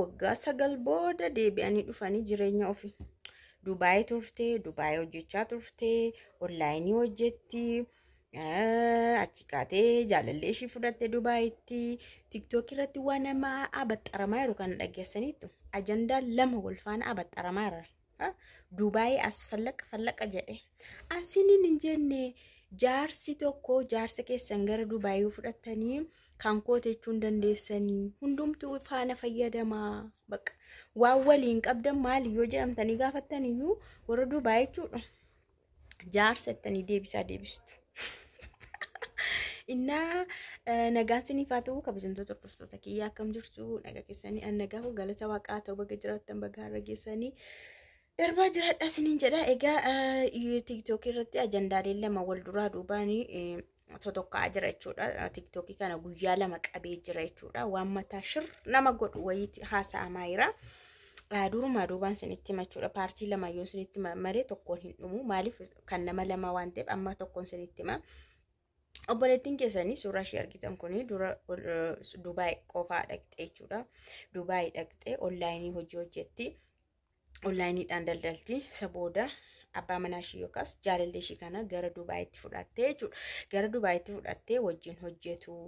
Waggaa 9 booda deebi'anii dhufanii jireenya ofii. Dubaayii turte, Dubaayii hojjechaa turte, onlaayinii hojjetti. Achi kaatee jaalallee ishii fudhatte Dubaayitti. TikTok irratti waan nama abaxxaramaa jiru kana dhageessaniittu. Ajandaa lama wal faana abaxxaramaa jira. Dubaayii as fallaqa fallaqa jedhe. Asiniin hin jenne, jaarsi tokko jaarsa keessan gara Dubaayii fudhattanii kan koote jechuun dandeessanii, hundumtuu faana fayyadamaa. Bakka waan waliin qabdan maali yoo jedhamtanii gaafattan iyyuu, warra Dubaayii jechuudha. Jaarsa ittanii deebisaa deebistu. Innaa nagaan siniif haa ta'u, kabajamtoota hordoftoota kiyyaa, akkam jirtu? Nagaa keessanii? An nagaa koo, galata Waaqaa ta'u. Baga jiraattan, baga har'a geessanii darbaa jiraadha siniin jedha. Egaa TikTok irratti ajandaaleen lama wal duraa duubaan totokka'aa jira jechuudha. TikTokii kana guyyaa 2 qabee jira jechuudha. Waan mataa shir nama godhu wayiitti haasa'amaa jira. Durumaa duubaan sinitti himachuudha. Paartii lama yoo sinitti malee tokkoon hin dhumu. Maaliif? Kan nama lama waan ta'eef amma tokkoon sinitti hima. Obboleettiin keessanii suuraa ishee argitan kuni dura Dubaay qofaa dhaqxee jechuudha. Dubaay dhaqxee onlaayinii hojii hojjetti. Onlaayiniidhaan daldalti. Isa booda abbaa manaa ishii yookaas jaalallee ishii kana gara Dubaayitti fudhattee jechuudha. Gara Dubaayitti fudhattee wajjin hojjetu,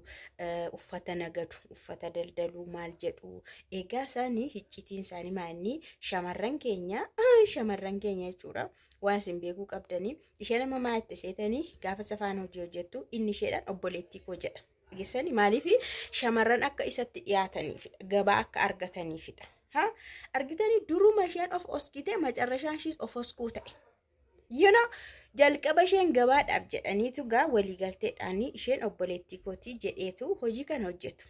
uffata nagadu, uffata daldaluu maal jedhu. Egaa isaanii hiccitiin isaanii maalni? Shamarran keenya jechuudha. Waan isin beekuu qabdanii, ishee nama maa itti seetanii gaafa safaan hojii hojjettu inni isheedhaan obboleettii koo jedha. Dhageessanii? Maaliif? Shamarran akka isatti dhiyaataniifidha. Gabaa akka argataniifidha. Ha? Argitanii, duruma isheen of oskite, macarrashaan ishiis of oskuu ta'e. Jalqaba isheen gabaadhaaf jedhaniitu gaa waliigalteedhaan isheen obboleettii kootii jedheetu hojii kana hojjetu.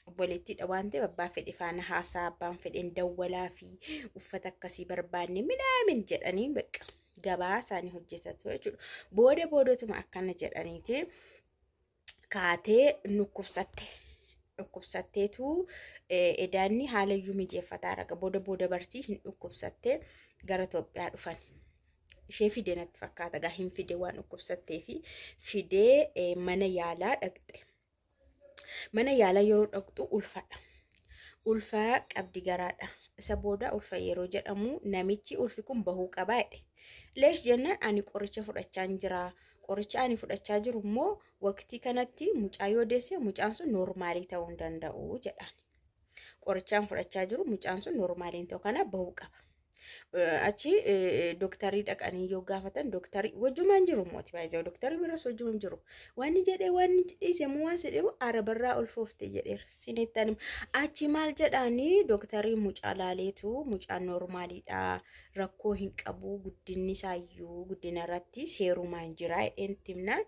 Obboleettiidha waan ta'eef abbaa fedhe faana haasaa, abbaan fedheen dawwalaa fi uffata akkasii barbaanne minaamin jedhanii bakka gabaa isaanii hojjetatu jechuudha. Booda boodatuma akkana jedhaniiti kaatee dhukkubsatte. Dhukkubsatteetu edaanni haala iyyuu mijeeffataa raga booda booda bartii hin dhukkubsattee gara Itoophiyaa dhufan. Ishee fide natti fakkaata, gaa hin fide, waan dhukkubsattee fi fidee mana yaalaa dhaqxe. Mana yaalaa yeroo dhaqxu ulfadha. Ulfaa qabdi, garaadha. Isa booda ulfa yeroo jedhamu namichi ulfi kun bahuu qabaa jedhe. Leesh jennaan, ani qoricha fudhachaa jira. Qoricha ani fudhachaa jiru immoo waqtii kanatti mucaa yoo deesse mucaan sun noormaalii ta'uu hin danda'u jedhaan. Qorichaan fudhachaa jiru mucaan sun noormaalii ta'u, kana bahuu qaba. Achi dooktarii dhaqanii yoo gaafatan, dooktarii wajjumaan jiru mooti baay'ee, dooktarii biras wajjumaan jiru. Waan jedhee waan dhiise immoo waan si dhibu arabarraa ulfoofte jedheera. Sinittan achi maal jedhaanii, dooktarii mucaa laaleetu mucaan noormaaliidha, rakkoo hin qabu, guddinni isaayyuu guddina irratti seerumaan jira jedheen himnaan,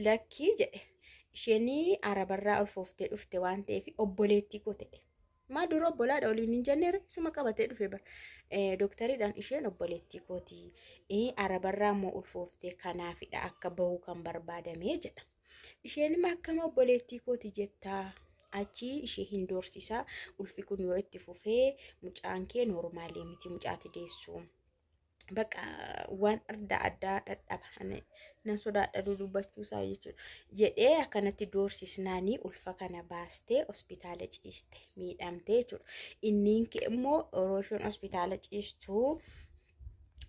lakkii jedhe, isheen arabarraa ulfooftee dhufte waan ta'eef obboleettii koo ta'e. Maa dura obbolaadha waliin hin jenneere, isuma qabatee dhufe bara. Doktariidhaan isheen obboleettii kooti. Arabarraa immoo ulfooftee kanaafidha akka bahu kan barbaadamee jedha. Isheen immoo akkama obboleettii kooti jettaa? Achi ishee hin doorsisaa, ulfi kun yoo itti fufee mucaan kee noormaalii miti, mucaati deessu. Bakka waan adda addaa dhadhaba. Nan sodaadha dubbachuu isaa jechuudha. Jedhee akkanatti doorsisnaanii ulfa kana baastee hospitaala ciiste, miidhamtee jechuudha. Inniin kee immoo yeroo isheen hospitaala ciistu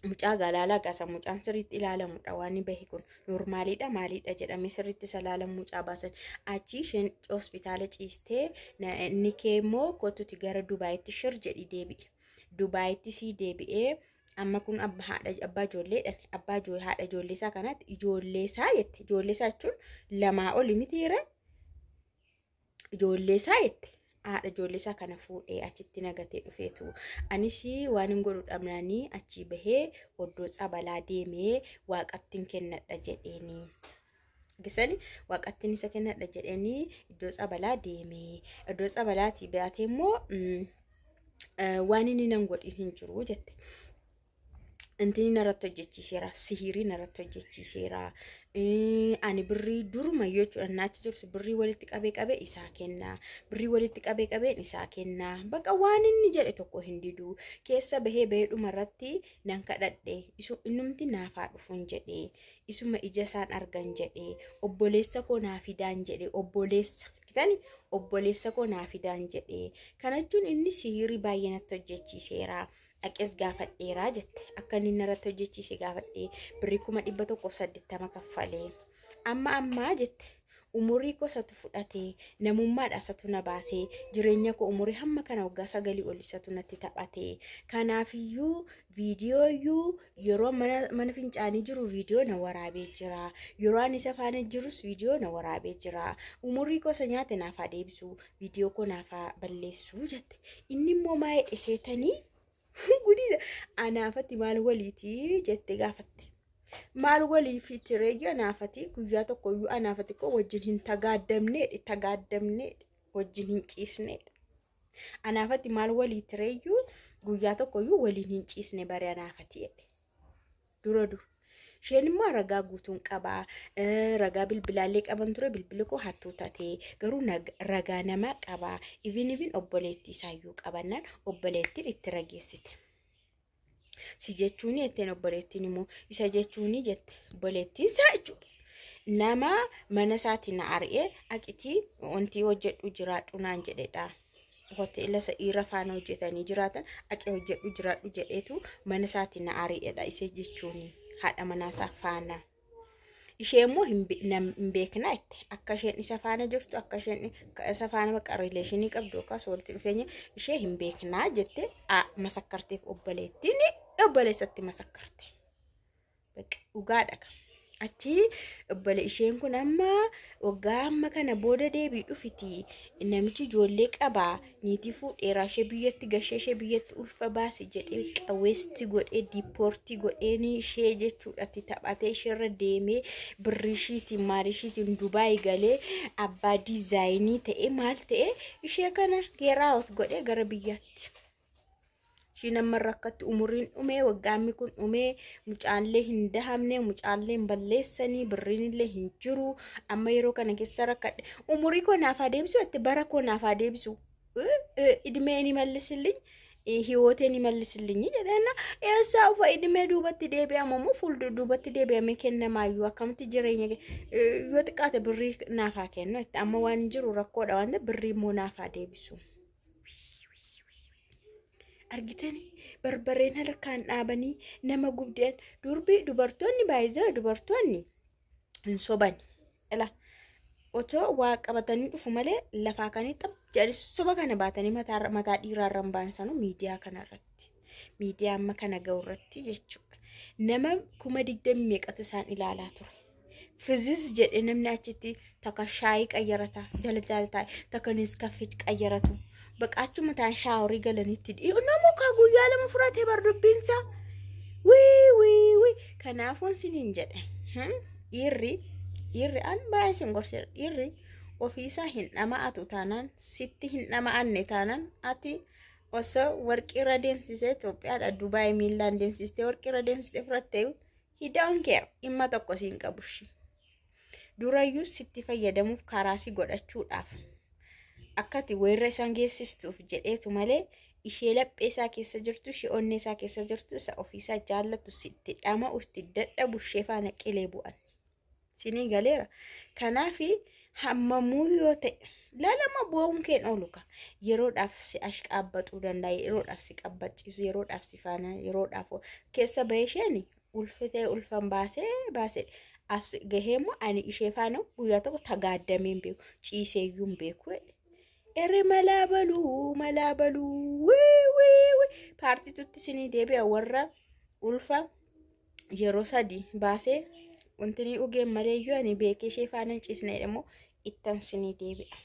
mucaa galaalaa gaasa, mucaan sirriitti ilaalamudha, waan bahe kun noormaaliidha maaliidha jedhamee sirriitti isa ilaalamu mucaa baasan. Achi isheen hospitaala ciistee inni kee immoo kottuti gara Dubaayitti shir jedhi deebi'e. Dubaayitti sii deebi'ee, amma kun haadha abbaa ijoolleedhaan abbaa haadha ijoollee isaa kanaatti, ijoollee isaa jette. Ijoollee isaa jechuun lamaa oli mitiire? Ijoollee isaa jette, haadha ijoollee isaa kana fuudhee achitti nagatee dhufeetu, anis waan hin godhu dhabnaanii achii bahee oddoo tsabalaa deemee waaqattiin kennadha jedheeni. Gisani waaqattiin isa kennadha jedheenii iddoo tsabalaa deemee, iddoo tsabalaatii baatee immoo waan inni nan godhin hin jiru jette. Intini narratti hojjechiiseera, sihirii narratti hojjechiiseera. Ani birrii duruma jechuudha naachi jirtu birrii walitti qabee qabee isaa kennaa, birrii walitti qabee qabeen isaa kennaa. Bakka waan inni jedhe tokko hin didu. Keessa bahee bahee dhuma irratti nan kadhadhe, innumti naafaa dhufuun jedhee, isuma ija isaan argan jedhee, obboleessa koo naa fidaan jedhee, obboleessa Argitani, obboleessa koo naa fidaan jedhee. Kana jechuun inni sihirii baay'ee natti hojjechiiseera. Dhaqees gaafadheeraa jette. Akka inni narratti hojjechiise gaafadhee birrii 180,000 kaffalee. Amma ammaa jette, umurii koo isatu fudhatee, namummaadha isatu na baasee, jireenya koo umurii hamma kana waggaa 9 ol isatu natti taphatee. Kanaafiyyuu viidiyooyyuu yeroo mana fincaanii jiru viidiyoo na waraabee jira. Yeroo ani isa faana jirus viidiyoo na waraabee jira. Umurii koo isa nyaate naaf haa deebisu, viidiyoo koo naaf haa balleessu jette. Inni immoo maa jedhe seetanii? Gudiidha. Anaafatti maal waliitii jettee gaafatte. Maal walii fi tireeyyu anaafati guyyaa tokkoyyuu anaafati koo wajjin hin tagaaddamne, tagaaddamne wajjin hin ciisne. Anaafati maal walii tireeyyuu guyyaa tokkoyyuu waliin hin ciisne bare anaafati jedhe. Dura dur. Isheen immoo ragaa guutuun qabaa. Ragaa bilbilaallee qaban ture, bilbilli koo hattuu taatee, garuu ragaa namaa qabaa. Even obboleettii isaayyuu qabannaan obboleettiin itti rageessite. Si jechuun jetteen, obboleettiin immoo isa jechuun jette, obboleettiin isaa jechuudha. Nama mana isaatii na ari'ee aqitii wanti hojjedhu jiraadhu naan jedhedha. Hoteela isa dhiira faana hojjetanii jiraatan aqee hojjedhu jiraadhu jedheetu mana isaatii na ari'edha isa jechuun haadha manaasaa faana. Ishee immoo hin beekna jette. Akka isheen isa faana jirtu, akka isheen isa faana bakka relation qabdu yookaas walitti dhufeenya ishee hin beeknaa jette masakkarteef, obboleettiin obboleessatti masakkarte. Dhugaadha. Achi obbole isheen kun amma waggaa amma kana booda deebii dhufiti. Namichi ijoollee qabaa, niitii fuudheeraa, ishee biyyatti gashee, ishee biyyatti ulfa baase jedhee qaweesti godhee, deport godhee ishee jechuudhatti taphatee, isheerra deemee, birrii ishiitiin maal ishiitiin Dubaay galee, abbaa design ta'e, maal ta'e, ishee kana get out godhee gara biyyaatti. Ishiin amma rakkatti, umuriin dhumee, waggaammi kun dhumee, mucaallee hin dahamne, mucaallee hin balleessanii, birriin illee hin jiru. Amma yeroo kana keessa rakkadhe, umurii koo naaf haa deebisu jette, bara koo naaf haa deebisu. እድሜዬን ይመልስልኝ, ህይወቴን ይመልስልኝ jedheenna. Eessaa ufa idimee duubatti deebi'amu immoo fuuldura duubatti deebi'amee kennamaayyuu akkamitti jireenya yoo xiqqaate birrii naaf haa kennu jette. Amma waan jiru rakkoodha waan ta'eef birrii immoo naaf haa deebisu. Argitanii, barbareen harkaan dhaabanii nama gubdeen durbi dubartoonni baay'ee, dubartoonni hin soban. Ila otoo waa qabatanii dhufu malee lafaa kanii xab jedhanii soba kana baatanii mataa dhiiraarra hin baan sanuu miidiyaa kanarratti, miidiyaa amma kana ga'u irratti jechuudha. Nama 20,000 meeqatu isaan ilaalaa ture. Fizis jedhe namni achitti takka shaayii qayyarata jala jala taa'e, takka Nescafé qayyaratu. Baqaachuma ta'an shower galanitti nama kaa guyyaa 2 fudhatee bar dubbiinsa. Wii wii wii, kanaafuun siniin jedhe, dhiirri an baay'ee sin gorseera, dhiirri ofiisaa hin dhama'atu taanaan, sitti hin dhama'anne taanaan, ati osoo warqiirra deemsisee Itoophiyaadha Dubaay miillaan deemsistee warqiirra deemsistee fudhattee, he don't care, dhimma tokko siin qabushi. Durayyuu sitti fayyadamuuf karaa si godhachuudhaaf akkati weerra isaan geessistuuf jedheetu malee, ishee laphee isaa keessa jirtu, ishee onnee isaa keessa jirtu, isa ofiisaa jaallatu, sitti dhama'u, itti dadhabu, ishee faana qilee bu'an. Sinii galeera. Kanaafi hammamuu yoo ta'e laalama bu'uun keen oolu ka yeroodhaaf si ashqaabbaxuu danda'a, yeroodhaaf si qabbachiisu, yeroodhaaf si faana, yeroodhaaf keessa bahee isheen ulfitee ulfan baasee baasee as gahee immoo ani ishee faana guyyaa tokko tagaaddamee hin beeku, ciiseeyyuu hin beeku. Erre malaa baluu malaa baluu, wii wii wii, paartitutti isinii deebi'a. Warra ulfa yeroo 3 baasee wanti ni dhugeen maleeyyuu ani beekee ishee faana hin ciisne immoo ittan isinii deebi'a.